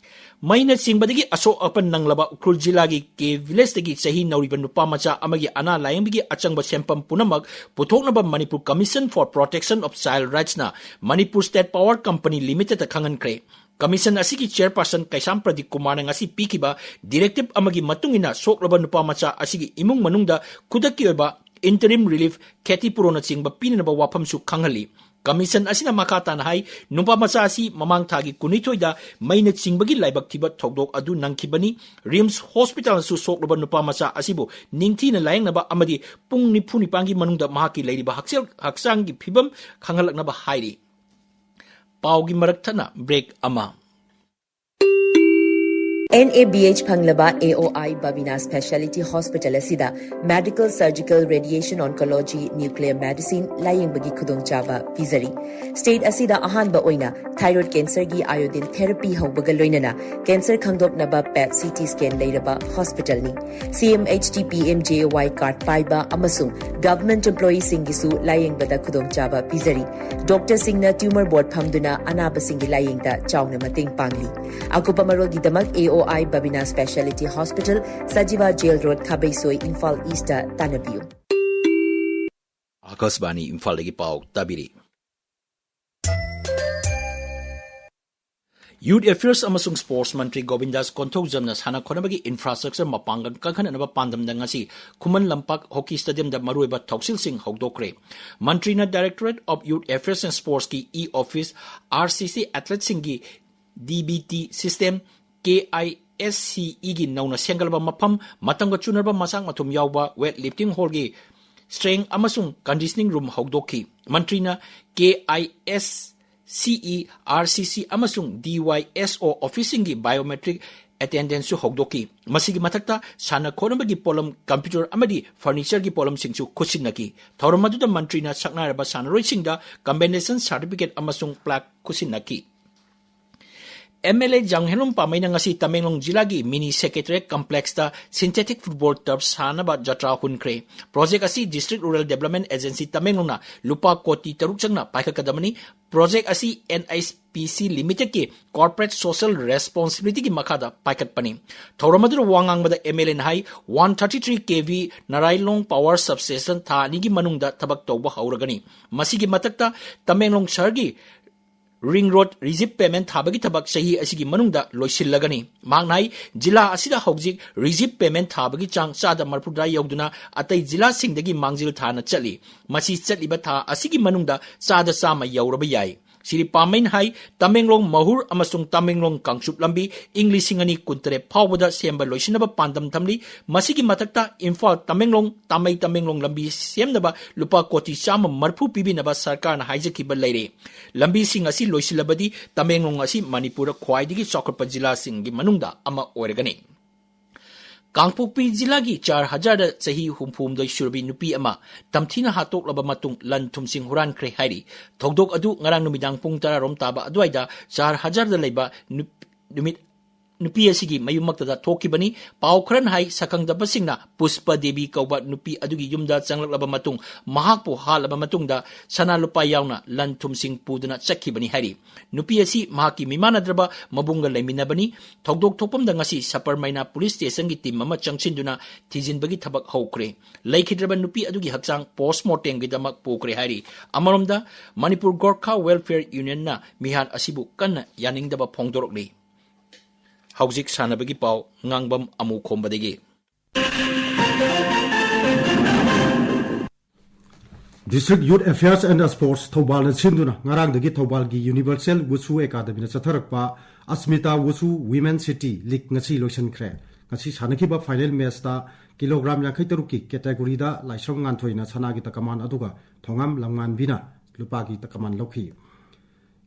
ꯃꯩꯅ ꯆꯤꯡꯕꯗꯒꯤ ꯑꯁꯣꯛ ꯑꯄꯟ ꯅꯪꯂꯕ ꯎꯈ꯭ꯔꯨꯜ ꯖꯤꯂꯥꯒꯤ ꯀꯦ ꯚꯤꯂꯦꯖꯇꯒꯤ ꯆꯍꯤ ꯅꯧꯔꯤꯕ ꯅꯨꯄꯥ ꯃꯆꯥ ꯑꯃꯒꯤ ꯑꯅꯥ ꯂꯥꯌꯦꯡꯕꯒꯤ ꯑꯆꯪꯕ ꯁꯦꯟꯐꯝ ꯄꯨꯝꯅꯃꯛ ꯄꯨꯊꯣꯛꯅꯕ Manipur commission for protection of child ꯔꯥꯏꯠꯁꯅ ꯃꯅꯤꯄꯨꯔ ꯁ꯭ꯇꯦꯠ ꯄꯥꯋꯔ ꯀꯝꯄꯅꯤ ꯂꯤꯃꯤꯇꯦꯗꯇ ꯈꯪꯍꯟꯈ꯭ꯔꯦ꯫ ꯀꯃꯤꯁꯟ ꯑꯁꯤꯒꯤ ꯆꯦꯌꯔꯄꯥꯔꯁꯟ ꯀꯩꯁꯥꯝ ꯄ꯭ꯔꯗꯤꯞ ꯀꯨꯃꯥꯔꯅ ꯉꯁꯤ ꯄꯤꯈꯤꯕ ꯗꯤꯔꯦꯛꯇꯤꯚ ꯑꯃꯒꯤ ꯃꯇꯨꯡ ꯏꯟꯅ ꯁꯣꯛꯂꯕ ꯅꯨꯄꯥ ꯃꯆꯥ ꯑꯁꯤꯒꯤ ꯏꯃꯨꯡ ꯃꯅꯨꯡꯗ ꯈꯨꯗꯛꯀꯤ ꯑꯣꯏꯕ ꯏꯟꯇꯔꯤꯝ ꯔꯤꯂꯤꯐ, ꯈꯦꯇꯤ ꯄꯨꯔꯣꯟꯅꯆꯤꯡꯕ ꯄꯤꯅꯅꯕ ꯋꯥꯐꯝꯁꯨ ꯈꯪꯍꯜꯂꯤ꯫ ꯀꯃꯤꯁꯟ ꯑꯁꯤꯅ ꯃꯈꯥ ꯇꯥꯅ ꯍꯥꯏ, ꯅꯨꯄꯥ ꯃꯆꯥ ꯑꯁꯤ ꯃꯃꯥꯡ ꯊꯥꯒꯤ ꯀꯨꯟꯅꯤꯊꯣꯏꯗ ꯃꯩꯅ ꯆꯤꯡꯕꯒꯤ ꯂꯥꯏꯕꯛ ꯊꯤꯕ ꯊꯧꯗꯣꯛ ꯑꯗꯨ ꯅꯪꯈꯤꯕꯅꯤ꯫ ꯔꯤꯝꯁ ꯍꯣꯁꯄꯤꯇꯥꯜꯅꯁꯨ ꯁꯣꯛꯂꯕ ꯅꯨꯄꯥ ꯃꯆꯥ ꯑꯁꯤꯕꯨ ꯅꯤꯡꯊꯤꯅ ꯂꯥꯌꯦꯡꯅꯕ ꯑꯃꯗꯤ ꯄꯨꯡ ꯅꯤꯐꯨ ꯅꯤꯄꯥꯟꯒꯤ ꯃꯅꯨꯡꯗ ꯃꯍꯥꯛꯀꯤ ꯂꯩꯔꯤꯕ ꯍꯛꯁꯦꯜ, ꯍꯛꯆꯥꯡꯒꯤ ꯐꯤꯕꯝ ꯈꯪꯍꯜꯂꯛꯅꯕ ꯍꯥꯏꯔꯤ꯫ ꯄꯥꯎꯒꯤ ꯃꯔꯛ ꯊꯠꯅ ꯕ꯭ꯔꯦꯛ ꯑꯃ꯫ NABH ꯐꯪꯂꯕ AOI Babina Speciality Hospital ꯑꯁꯤꯗ Medical, Surgical, Radiation Oncology, Nuclear Medicine ꯂꯥꯌꯦꯡꯕꯒꯤ ꯈꯨꯗꯣꯡꯆꯥꯕ ꯄꯤꯖꯔꯤ꯫ State ꯑꯁꯤꯗ ꯑꯍꯥꯟꯕ ꯑꯣꯏꯅ thyroid cancerꯒꯤ iodine therapy ꯍꯧꯕꯒ ꯂꯣꯏꯅꯅ cancer ꯈꯪꯗꯣꯛꯅꯕ PET CT scan ꯂꯩꯔꯕ hospitalꯅꯤ꯫ CMHT PMJAY card ꯄꯥꯏꯕ ꯑꯃꯁꯨꯡ government employeeꯁꯤꯡꯒꯤꯁꯨ ꯂꯥꯌꯦꯡꯕꯗ ꯈꯨꯗꯣꯡꯆꯥꯕ ꯄꯤꯖꯔꯤ꯫ Doctorꯁꯤꯡꯅ tumor board ꯐꯝꯗꯨꯅ ꯑꯅꯥꯕꯁꯤꯡꯒꯤ ꯂꯥꯌꯦꯡꯗ ꯆꯥꯎꯅ ꯃꯇꯦꯡ ꯄꯥꯡꯂꯤ꯫ ꯑꯀꯨꯞꯄ ꯃꯔꯣꯜꯒꯤꯗꯃꯛ AOI Babina Speciality Hospital, Sajiwa Jail Road, ꯈꯥꯕꯩꯁꯣꯏ, Imphal Eastꯇ ꯇꯥꯟꯅꯕꯤꯌꯨ꯫ ꯑꯥꯀꯥꯁꯕꯥꯅꯤ ꯏꯝꯐꯥꯜꯗꯒꯤ ꯄꯥꯎ ꯇꯥꯕꯤꯔꯤ꯫ Youth Affairs ꯑꯃꯁꯨꯡ Sports ꯃꯟꯇ꯭ꯔꯤ ꯒꯣꯕꯤꯟꯗꯥꯁ ꯀꯣꯟꯊꯧꯖꯝꯅ ꯁꯥꯟꯅ ꯈꯣꯠꯅꯕꯒꯤ infrastructure ꯃꯄꯥꯡꯒꯜ ꯀꯟꯈꯠꯅꯅꯕ ꯄꯥꯟꯗꯝꯗ ꯉꯁꯤ ꯈꯨꯃꯟ ꯂꯝꯄꯥꯛ hockey stadiumꯗ ꯃꯔꯨꯑꯣꯏꯕ ꯊꯧꯁꯤꯜꯁꯤꯡ ꯍꯧꯗꯣꯛꯈ꯭ꯔꯦ꯫ ꯃꯟꯇ꯭ꯔꯤꯅ Directorate of Youth Affairs and Sportsꯀꯤ e-office, RCC athleteꯁꯤꯡꯒꯤ DBT system, KISCEꯒꯤ ꯅꯧꯅ ꯁꯦꯝꯒꯠꯂꯕ ꯃꯐꯝ, ꯃꯇꯝꯒ ꯆꯨꯅꯔꯕ ꯃꯆꯥꯛ ꯃꯊꯨꯝ ꯌꯥꯎꯕ weight lifting hallꯒꯤ strength ꯑꯃꯁꯨꯡ conditioning room ꯍꯧꯗꯣꯛꯈꯤ꯫ ꯃꯟꯇ꯭ꯔꯤꯅ KISCE, RCC ꯑꯃꯁꯨꯡ DYSO officeꯁꯤꯡꯒꯤ biometric attendanceꯁꯨ ꯍꯧꯗꯣꯛꯈꯤ꯫ ꯃꯁꯤꯒꯤ ꯃꯊꯛꯇ ꯁꯥꯟꯅ ꯈꯣꯠꯅꯕꯒꯤ ꯄꯣꯠꯂꯝ, computer ꯑꯃꯗꯤ furnitureꯒꯤ ꯄꯣꯠꯂꯝꯁꯤꯡꯁꯨ ꯈꯨꯠꯁꯤꯟꯅꯈꯤ꯫ ꯊꯧꯔꯝ ꯑꯗꯨꯗ ꯃꯟꯇ꯭ꯔꯤꯅ ꯁꯛꯅꯥꯏꯔꯕ ꯁꯥꯟꯅꯔꯣꯏꯁꯤꯡꯗ compensation certificate ꯑꯃꯁꯨꯡ plaque ꯈꯨꯠꯁꯤꯟꯅꯈꯤ꯫ MLA ꯖꯥꯡꯍꯦꯟꯂꯨꯡ ꯄꯥꯃꯩꯅ ꯉꯁꯤ ꯇꯃꯦꯡꯂꯣꯡ ꯖꯤꯂꯥꯒꯤ mini secretariat complexꯇ synthetic football turf ꯁꯥꯅꯕ ꯖꯇ꯭ꯔꯥ ꯍꯨꯟꯈ꯭ꯔꯦ꯫ Project ꯑꯁꯤ District Rural Development Agency ꯇꯃꯦꯡꯂꯣꯡꯅ ꯂꯨꯄꯥ ꯀꯣꯇꯤ ꯇꯔꯨꯛ ꯆꯪꯅ ꯄꯥꯏꯈꯠꯀꯗꯕꯅꯤ꯫ Project ꯑꯁꯤ NHPC Limitedꯀꯤ Corporate Social Responsibilityꯒꯤ ꯃꯈꯥꯗ ꯄꯥꯏꯈꯠꯄꯅꯤ꯫ ꯊꯧꯔꯝ ꯑꯗꯨꯗ ꯋꯥ ꯉꯥꯡꯕꯗ MLAꯅ ꯍꯥꯏ, one thirty three KV ꯅꯔꯥꯏꯂꯣꯡ power substation ꯊꯥ ꯑꯅꯤꯒꯤ ꯃꯅꯨꯡꯗ ꯊꯕꯛ ꯇꯧꯕ ꯍꯧꯔꯒꯅꯤ꯫ ꯃꯁꯤꯒꯤ ꯃꯊꯛꯇ ꯇꯃꯦꯡꯂꯣꯡ ꯁꯍꯔꯒꯤ ring road receipt payment ꯊꯥꯕꯒꯤ ꯊꯕꯛ ꯆꯍꯤ ꯑꯁꯤꯒꯤ ꯃꯅꯨꯡꯗ ꯂꯣꯏꯁꯤꯜꯂꯒꯅꯤ꯫ ꯃꯍꯥꯛꯅ ꯍꯥꯏ, ꯖꯤꯂꯥ ꯑꯁꯤꯗ ꯍꯧꯖꯤꯛ receipt payment ꯊꯥꯕꯒꯤ ꯆꯥꯡ ꯆꯥꯗ ꯃꯔꯤꯐꯨꯇꯔꯥ ꯌꯧꯗꯨꯅ ꯑꯇꯩ ꯖꯤꯂꯥꯁꯤꯡꯗꯒꯤ ꯃꯥꯡꯖꯤꯜ ꯊꯥꯅ ꯆꯠꯂꯤ꯫ ꯃꯁꯤ ꯆꯠꯂꯤꯕ ꯊꯥ ꯑꯁꯤꯒꯤ ꯃꯅꯨꯡꯗ ꯆꯥꯗ ꯆꯥꯝꯃ ꯌꯧꯔꯕ ꯌꯥꯏ꯫ ꯁ꯭ꯔꯤ ꯄꯥꯃꯩꯅ ꯍꯥꯏ, ꯇꯃꯦꯡꯂꯣꯡ ꯃꯍꯨꯔ ꯑꯃꯁꯨꯡ ꯇꯃꯦꯡꯂꯣꯡ ꯀꯥꯡꯆꯨꯞ ꯂꯝꯕꯤ ꯏꯪ ꯂꯤꯁꯤꯡ ꯑꯅꯤ ꯀꯨꯟꯇꯔꯦꯠ ꯐꯥꯎꯕꯗ ꯁꯦꯝꯕ ꯂꯣꯏꯁꯤꯟꯅꯕ ꯄꯥꯟꯗꯝ ꯊꯝꯂꯤ꯫ ꯃꯁꯤꯒꯤ ꯃꯊꯛꯇ ꯏꯝꯐꯥꯜ ꯇꯃꯦꯡꯂꯣꯡ, ꯇꯥꯃꯩ ꯇꯃꯦꯡꯂꯣꯡ ꯂꯝꯕꯤ ꯁꯦꯝꯅꯕ ꯂꯨꯄꯥ ꯀꯣꯇꯤ ꯆꯥꯝꯃ ꯃꯔꯤꯐꯨ ꯄꯤꯕꯤꯅꯕ ꯁꯔꯀꯥꯔꯅ ꯍꯥꯏꯖꯈꯤꯕ ꯂꯩꯔꯦ꯫ ꯂꯝꯕꯤꯁꯤꯡ ꯑꯁꯤ ꯂꯣꯏꯁꯤꯜꯂꯕꯗꯤ ꯇꯃꯦꯡꯂꯣꯡ ꯑꯁꯤ ꯃꯅꯤꯄꯨꯔꯗ ꯈ꯭ꯋꯥꯏꯗꯒꯤ ꯆꯥꯎꯈꯠꯄ ꯖꯤꯂꯥꯁꯤꯡꯒꯤ ꯃꯅꯨꯡꯗ ꯑꯃ ꯑꯣꯏꯔꯒꯅꯤ꯫ ꯀꯥꯡꯄꯣꯛꯄꯤ ꯖꯤꯂꯥꯒꯤ ꯆꯥꯔ ꯍꯖꯥꯔꯗ ꯆꯍꯤ ꯍꯨꯝꯐꯨꯍꯨꯝꯗꯣꯏ ꯁꯨꯔꯕꯤ ꯅꯨꯄꯤ ꯑꯃ ꯇꯝꯊꯤꯅ ꯍꯥꯠꯇꯣꯛꯂꯕ ꯃꯇꯨꯡ ꯂꯟ ꯊꯨꯝꯁꯤꯡ ꯍꯨꯔꯥꯟꯈ꯭ꯔꯦ ꯍꯥꯏꯔꯤ꯫ ꯊꯧꯗꯣꯛ ꯑꯗꯨ ꯉꯔꯥꯡ ꯅꯨꯃꯤꯗꯥꯡ ꯄꯨꯡ ꯇꯔꯥꯔꯣꯝ ꯇꯥꯕ ꯑꯗꯨꯋꯥꯏꯗ ꯆꯥꯔ ꯍꯖꯥꯔꯗ ꯂꯩꯕ ꯅꯨꯞ-, ꯅꯨꯃꯤꯠ, ꯅꯨꯄꯤ ꯑꯁꯤꯒꯤ ꯃꯌꯨꯝꯃꯛꯇꯗ ꯊꯣꯛꯈꯤꯕꯅꯤ꯫ ꯄꯥꯎ ꯈꯔꯅ ꯍꯥꯏ, ꯁꯛꯈꯪꯗꯕꯁꯤꯡꯅ ꯄꯨꯁꯄ ꯗꯦꯕꯤ ꯀꯧꯕ ꯅꯨꯄꯤ ꯑꯗꯨꯒꯤ ꯌꯨꯝꯗ ꯆꯪꯂꯛꯂꯕ ꯃꯇꯨꯡ ꯃꯍꯥꯛꯄꯨ ꯍꯥꯠꯂꯕ ꯃꯇꯨꯡꯗ ꯁꯅꯥ ꯂꯨꯄꯥ ꯌꯥꯎꯅ ꯂꯟ ꯊꯨꯝꯁꯤꯡ ꯄꯨꯗꯨꯅ ꯆꯠꯈꯤꯕꯅꯤ ꯍꯥꯏꯔꯤ꯫ ꯅꯨꯄꯤ ꯑꯁꯤ ꯃꯍꯥꯛꯀꯤ ꯃꯤꯃꯥꯟꯅꯗ꯭ꯔꯕ ꯃꯕꯨꯡꯒ ꯂꯩꯃꯤꯟꯅꯕꯅꯤ꯫ ꯊꯧꯗꯣꯛ ꯊꯣꯛꯐꯝꯗ ꯉꯁꯤ ꯁꯄꯔꯃꯩꯅꯥ ꯄꯨꯂꯤꯁ ꯁ꯭ꯇꯦꯁꯟꯒꯤ ꯇꯤꯝ ꯑꯃ ꯆꯪꯁꯤꯟꯗꯨꯅ ꯊꯤꯖꯤꯟꯕꯒꯤ ꯊꯕꯛ ꯍꯧꯈ꯭ꯔꯦ꯫ ꯂꯩꯈꯤꯗ꯭ꯔꯕ ꯅꯨꯄꯤ ꯑꯗꯨꯒꯤ ꯍꯛꯆꯥꯡ ꯄꯣꯁꯃꯣꯔꯇꯦꯝꯒꯤꯗꯃꯛ ꯄꯨꯈ꯭ꯔꯦ ꯍꯥꯏꯔꯤ꯫ ꯑꯃꯔꯣꯝꯗ, ꯃꯅꯤꯄꯨꯔ ꯒꯣꯔꯈꯥ ꯋꯦꯜꯐꯤꯌꯔ ꯌꯨꯅꯤꯌꯟꯅ ꯃꯤꯍꯥꯠ ꯑꯁꯤꯕꯨ ꯀꯟꯅ ꯌꯥꯅꯤꯡꯗꯕ ꯐꯣꯡꯗꯣꯔꯛꯂꯤ꯫ ꯍꯧꯖꯤꯛ ꯁꯥꯟꯅꯕꯒꯤ ꯄꯥꯎ, ꯉꯥꯡꯕꯝ ꯑꯃꯨꯈꯣꯝꯕꯗꯒꯤ꯫ District Youth Affairs and Sports ꯊꯧꯕꯥꯜꯅ ꯁꯤꯟꯗꯨꯅ ꯉꯔꯥꯡꯗꯒꯤ ꯊꯧꯕꯥꯜꯒꯤ Universal Wushu Academyꯅ ꯆꯠꯊꯔꯛꯄ ꯑꯁꯃꯤꯇꯥ ꯋꯨꯁꯨ Women City League ꯉꯁꯤ ꯂꯣꯏꯁꯤꯟꯈ꯭ꯔꯦ꯫ ꯉꯁꯤ ꯁꯥꯟꯅꯈꯤꯕ final matchꯇ ꯀꯤꯂꯣꯒ꯭ꯔꯥꯝ ꯌꯥꯡꯈꯩ ꯇꯔꯨꯛꯀꯤ categoryꯗ ꯂꯥꯏꯁ꯭ꯔꯝ ꯉꯥꯟꯊꯣꯏꯅ ꯁꯅꯥꯒꯤ ꯇꯀꯃꯥꯟ ꯑꯗꯨꯒ ꯊꯣꯉꯥꯝ ꯂꯝꯉꯥꯟꯕꯤꯅ ꯂꯨꯄꯥꯒꯤ ꯇꯀꯃꯥꯟ ꯂꯧꯈꯤ꯫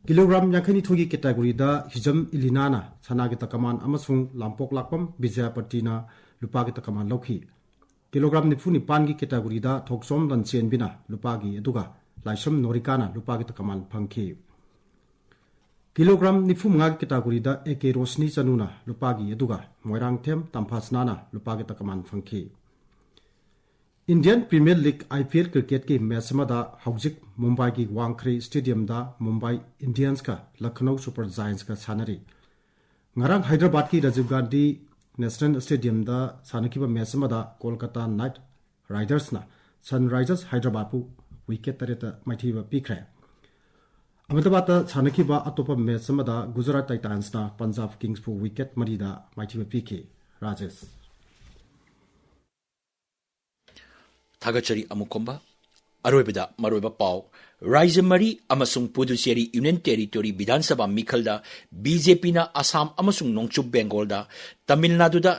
ꯀꯤꯂꯣꯒ꯭ꯔꯥꯝ ꯌꯥꯡꯈꯩ ꯅꯤꯊꯣꯏꯒꯤ categoryꯗ ꯍꯤꯖꯝ ꯏꯂꯤꯅꯥꯅ ꯁꯅꯥꯒꯤ ꯇꯀꯃꯥꯟ ꯑꯃꯁꯨꯡ ꯂꯥꯝꯄꯣꯛ ꯂꯥꯛꯄꯝ ꯕꯤꯖꯌꯄꯇꯤꯅ ꯂꯨꯄꯥꯒꯤ ꯇꯀꯃꯥꯟ ꯂꯧꯈꯤ꯫ ꯀꯤꯂꯣꯒ꯭ꯔꯥꯝ ꯅꯤꯐꯨ ꯅꯤꯄꯥꯟꯒꯤ categoryꯗ ꯊꯣꯛꯆꯣꯝ ꯂꯟꯆꯦꯟꯕꯤꯅ ꯂꯨꯄꯥꯒꯤ ꯑꯗꯨꯒ ꯂꯥꯏꯁ꯭ꯔꯝ ꯅꯣꯔꯤꯀꯥꯅ ꯂꯨꯄꯥꯒꯤ ꯇꯀꯃꯥꯟ ꯐꯪꯈꯤ꯫ ꯀꯤꯂꯣꯒ꯭ꯔꯥꯝ ꯅꯤꯐꯨ ꯃꯉꯥꯒꯤ categoryꯗ ꯑꯦ ꯀꯦ ꯔꯣꯁꯅꯤ ꯆꯅꯨꯅ ꯂꯨꯄꯥꯒꯤ ꯑꯗꯨꯒ ꯃꯣꯏꯔꯥꯡꯊꯦꯝ ꯇꯝꯐꯥꯁꯅꯥꯅ ꯂꯨꯄꯥꯒꯤ ꯇꯀꯃꯥꯟ ꯐꯪꯈꯤ꯫ Indian Premier League, IPL, cricketꯀꯤ match ꯑꯃꯗ ꯍꯧꯖꯤꯛ ꯃꯨꯝꯕꯥꯏꯒꯤ ꯋꯥꯡꯈ꯭ꯔꯦ stadiumꯗ ꯃꯨꯝꯕꯥꯏ ꯏꯟꯗꯤꯌꯟꯁꯀ ꯂꯈꯅꯧ ꯁꯨꯄꯔ ꯖꯥꯏꯟꯁꯀ ꯁꯥꯟꯅꯔꯤ꯫ ꯉꯔꯥꯡ ꯍꯥꯏꯗ꯭ꯔꯕꯥꯗꯀꯤ ꯔꯥꯖꯤꯕ ꯒꯥꯟꯙꯤ National Stadiumꯗ ꯁꯥꯟꯅꯈꯤꯕ match ꯑꯃꯗ ꯀꯣꯜꯀꯇꯥ ꯅꯥꯏꯠ ꯔꯥꯏꯗꯔꯁꯅ ꯁꯟꯔꯥꯏꯖꯔꯁ ꯍꯥꯏꯗ꯭ꯔꯕꯥꯗꯄꯨ wicket ꯇꯔꯦꯠꯇ ꯃꯥꯏꯊꯤꯕ ꯄꯤꯈ꯭ꯔꯦ꯫ ꯑꯍꯃꯗꯕꯥꯗꯇ ꯁꯥꯟꯅꯈꯤꯕ ꯑꯇꯣꯞꯄ match ꯑꯃꯗ ꯒꯨꯖꯔꯥꯠ ꯇꯥꯏꯇꯥꯟꯁꯅ ꯄꯟꯖꯥꯕ ꯀꯤꯡꯁꯄꯨ wicket ꯃꯔꯤꯗ ꯃꯥꯏꯊꯤꯕ ꯄꯤꯈꯤ꯫ ꯔꯥꯖꯦꯁ꯫ ꯊꯥꯒꯠꯆꯔꯤ ꯑꯃꯨꯛ ꯈꯣꯝꯕ꯫ ꯑꯔꯣꯏꯕꯗ ꯃꯔꯨꯑꯣꯏꯕ ꯄꯥꯎ, ꯔꯥꯖ꯭ꯌ ꯃꯔꯤ ꯑꯃꯁꯨꯡ ꯄꯨꯗꯨꯆꯦꯔꯤ ꯌꯨꯅꯤꯌꯟ ꯇꯦꯔꯤꯇꯣꯔꯤ ꯕꯤꯙꯥꯟ ꯁꯚꯥ ꯃꯤꯈꯜꯗ ꯕꯤ ꯖꯦ ꯄꯤꯅ ꯑꯁꯥꯝ ꯑꯃꯁꯨꯡ ꯅꯣꯡꯆꯨꯞ ꯕꯦꯡꯒꯣꯜꯗ, ꯇꯥꯃꯤꯜ ꯅꯥꯗꯨꯗ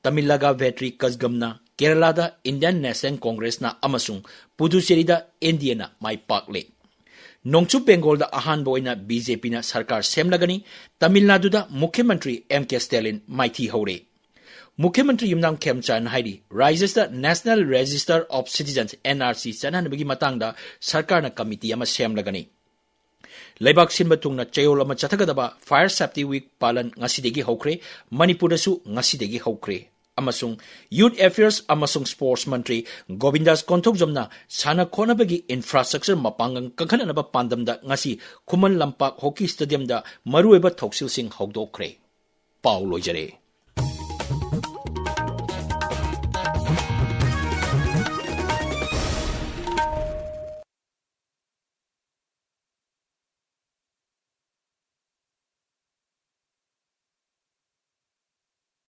ꯇꯥꯃꯤꯜ ꯂꯒꯥ ꯚꯦꯇ꯭ꯔꯤ ꯀꯖꯒꯝꯅ, ꯀꯦꯔꯂꯥꯗ ꯏꯟꯗꯤꯌꯟ ꯅꯦꯁꯅꯦꯜ ꯀꯣꯡꯒ꯭ꯔꯦꯁꯅ ꯑꯃꯁꯨꯡ ꯄꯨꯗꯨꯆꯦꯔꯤꯗ ꯑꯦꯟ ꯗꯤ ꯑꯦꯅ ꯃꯥꯏ ꯄꯥꯛꯂꯦ꯫ ꯅꯣꯡꯆꯨꯞ ꯕꯦꯡꯒꯣꯜꯗ ꯑꯍꯥꯟꯕ ꯑꯣꯏꯅ ꯕꯤ ꯖꯦ ꯄꯤꯅ ꯁꯔꯀꯥꯔ ꯁꯦꯝꯂꯒꯅꯤ꯫ ꯇꯥꯃꯤꯜ ꯅꯥꯗꯨꯗ ꯃꯨꯈ꯭ꯌ ꯃꯟꯇ꯭ꯔꯤ ꯑꯦꯝ ꯀꯦ ꯁ꯭ꯇꯦꯂꯤꯟ ꯃꯥꯏꯊꯤ ꯍꯧꯔꯦ꯫ ꯃꯨꯈ꯭ꯌ ꯃꯟꯇ꯭ꯔꯤ ꯌꯨꯝꯅꯥꯝ ꯈꯦꯝꯆꯥꯟ ꯍꯥꯏꯔꯤ, ꯔꯥꯖ꯭ꯌꯁꯤꯗ National Register of Citizens, N R C, ꯆꯠꯅꯍꯟꯕꯒꯤ ꯃꯇꯥꯡꯗ ꯁꯔꯀꯥꯔꯅ ꯀꯃꯤꯇꯤ ꯑꯃ ꯁꯦꯝꯂꯒꯅꯤ꯫ ꯂꯩꯕꯥꯛ ꯁꯤꯟꯕ ꯊꯨꯡꯅ ꯆꯌꯣꯜ ꯑꯃ ꯆꯠꯊꯒꯗꯕ Fire Safety Week ꯄꯥꯂꯟ ꯉꯁꯤꯗꯒꯤ ꯍꯧꯈ꯭ꯔꯦ꯫ ꯃꯅꯤꯄꯨꯔꯗꯁꯨ ꯉꯁꯤꯗꯒꯤ ꯍꯧꯈ꯭ꯔꯦ꯫ ꯑꯃꯁꯨꯡ Youth Affairs ꯑꯃꯁꯨꯡ Sports ꯃꯟꯇ꯭ꯔꯤ ꯒꯣꯕꯤꯟꯗꯥꯁ ꯀꯣꯟꯊꯧꯖꯝꯅ ꯁꯥꯟꯅ ꯈꯣꯠꯅꯕꯒꯤ infrastructure ꯃꯄꯥꯡꯒꯜ ꯀꯟꯈꯠꯅꯅꯕ ꯄꯥꯟꯗꯝꯗ ꯉꯁꯤ ꯈꯨꯃꯟ ꯂꯝꯄꯥꯛ ꯍꯣꯀꯤ ꯁ꯭ꯇꯦꯗꯤꯌꯝꯗ ꯃꯔꯨꯑꯣꯏꯕ ꯊꯧꯁꯤꯜꯁꯤꯡ ꯍꯧꯗꯣꯛꯈ꯭ꯔꯦ꯫ ꯄꯥꯎ ꯂꯣꯏꯖꯔꯦ꯫